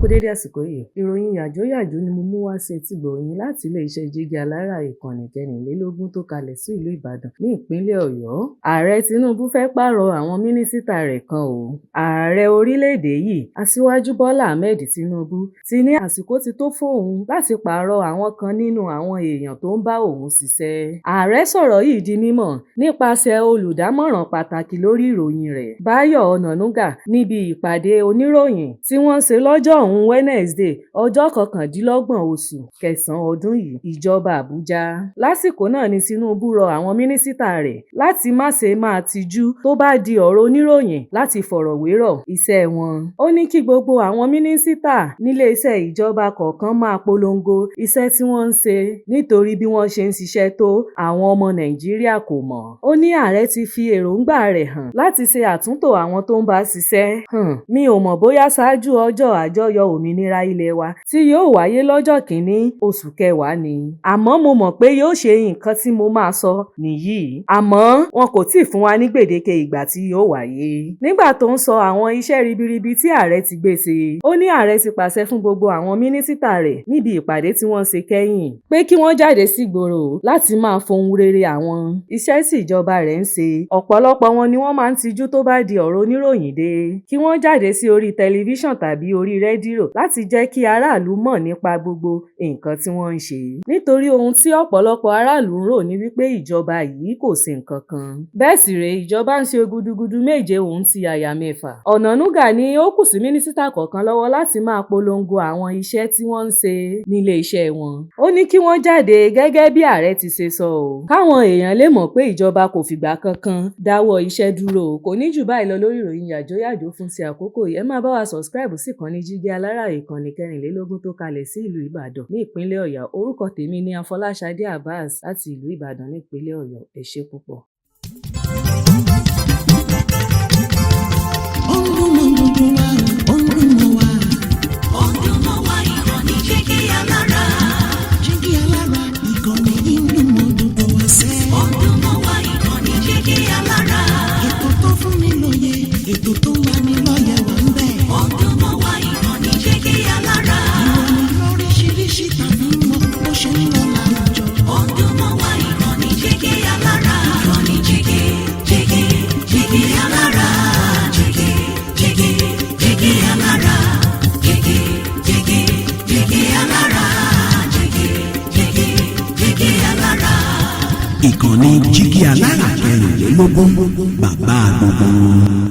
Kú dédé àsìkò yìí. Ìròyìn yàjóyàjó ni mo mú wá sí etígbọ̀ọ́ yín láti iléeṣẹ́ Jígí Alárà, ìkànnì 24 tó kalẹ̀ sí ìlú Ìbàdàn ní ìpínlẹ̀ Ọ̀yọ́. Ààrẹ Tinubu fẹ́ pààrọ̀ àwọn mínísítà rẹ̀ kan o. Ààrẹ orílẹ̀-èdè yìí, Aṣíwájú Bọ́lá Ahmed Tinubu, ti ní àsìkò ti tó fóun láti pààrọ̀ àwọn kan nínú àwọn èèyàn tó ń bá òun ṣiṣẹ́. Ààrẹ sọ̀rọ̀ yìí di mímọ̀ nípasẹ̀ olùdámọ̀ràn pàtàkì lórí ìròyìn rẹ̀, Báyọ̀ Ọ̀nànúgà, níbi ìpàdé oníròyìn tí wọ́n ṣe lọ́jọ́ òun Wednesday, ọjọ́ 29 oṣù kẹsàn-án ọdún yìí, ìjọba Àbújá. Lásìkò náà ni Tinubu rọ àwọn mínísítà rẹ̀ láti má ṣe máa tijú tó bá di ọ̀rọ̀ oníròyìn láti fọ̀rọ̀wérọ̀ iṣẹ́ wọn. Ó ní kí gbogbo àwọn mínísítà níléeṣẹ́ ìjọba kọ̀ọ̀kan máa polongo iṣẹ́ tí wọ́n ń ṣe, nítorí bí wọ́n ṣe ń ṣiṣẹ́ tó, àwọn ọmọ Nàìjíríà kò mọ̀. Ó ní ààrẹ ti fi èròǹgbà rẹ̀ hàn láti ṣe àtúntò àwọn tó ń bá ṣiṣẹ́. Mi ò mọ̀ bóyá ṣáájú ọjọ́ àjọyọ̀ òmìnira ilé wa tí yóò wáyé lọ́jọ́ 1 oṣù kẹwàá ni. Àmọ́ mo mọ̀ pé yóò ṣe nǹkan tí mo máa sọ nìyí. Àmọ́ wọn kò tíì fún wa ní gbèdéke ìgbà tí yóò wáyé. Nígbà tó ń sọ àwọn iṣẹ́ ribiribi tí ààrẹ ti gbé ṣe, ó ní ààrẹ ti pàṣẹ fún gbogbo àwọn mínísítà rẹ̀ níbi ìpàdé tí wọ́n ṣe kẹ́yìn pé kí wọ́n jáde sígboro láti máa fohùn rere àwọn iṣẹ́ tí ìjọba rẹ̀ ń ṣe. Ọ̀pọ̀lọpọ̀ wọn ni wọ́n máa ń tijú tó bá di ọ̀rọ̀ oníròyìn dé. Kí wọ́n jáde sí orí tẹlifíṣàn tàbí orí rédíò láti jẹ́ kí aráàlú mọ̀ nípa gbogbo nǹkan tí wọ́n ń ṣe. Nítorí ohun tí ọ̀pọ̀lọpọ̀ aráàlú ń rò ní wípé ìjọba yìí kò ṣe nǹkan kan. Bẹ́ẹ̀ sì rèé, ìjọba ń ṣe gudugudu méje òun ti yàyà mẹ́fà. Ọ̀nànúgà ní ó kù sí mínísítà kọ̀ọ̀kan lọ́wọ́ láti máa polongo àwọn iṣẹ́ tí wọ́n ń ṣe nílé iṣẹ́ wọn. Ó ní kí wọ́n jáde gẹ́gẹ́ bí ààrẹ ti ṣe sọ o. Káwọn èèyàn lè mọ̀ pé ìjọba kò fìgbà kankan dáwọ́ iṣẹ́ dúró o. Kò ní jù báyìí lọ lórí ìròyìn yàjóyàjó fún ti àkókò yìí. Ẹ máa bá wa subscribe sí ìkànnì Jígí Alárà, ìkànnì 24 tó kalẹ̀ sí ìlú Ìbàdàn ní ìpínlẹ̀ Ọ̀yọ́. Orúkọ tèmi ni Afọláṣadé Abbas láti ìlú Ìbàdàn ní ìpínlẹ̀ Ọ̀yọ́. Ẹ ṣé púpọ̀. Ó ń dún mọ́ gbogbo wa, ó ń dún mọ́ wa. Ó ń dún mọ́ wa, ìkànnì Jígí Alára. Jígí Alára, ìkànnì yìí ń dún mọ́ gbogbo wa sẹ́. Ó ń dún mọ́ wa, ìkànnì Jígí Alára. Ètò tó fún ni lóye, ètò tó ń lani lọ́yẹ̀ wà ń bẹ̀. Ó ń dún mọ́ wa, ìkànnì Jígí Alára. Ìròyìn lóríṣiríṣi tàbí mọ́ bó ṣe ń lọ láwùjọ. Ó ń dún mọ́ wa, ìkànnì Jígí Alára. Ìkànnì Jígí, Jígí, Jígí Alára. Jígí, Jígí, Jígí Alára. Jígí, Jígí, Jígí Alára. Jígí, Jígí, Jígí Alára. Ìkànnì Jígí Alára 24, bàbá gbogbo wọn.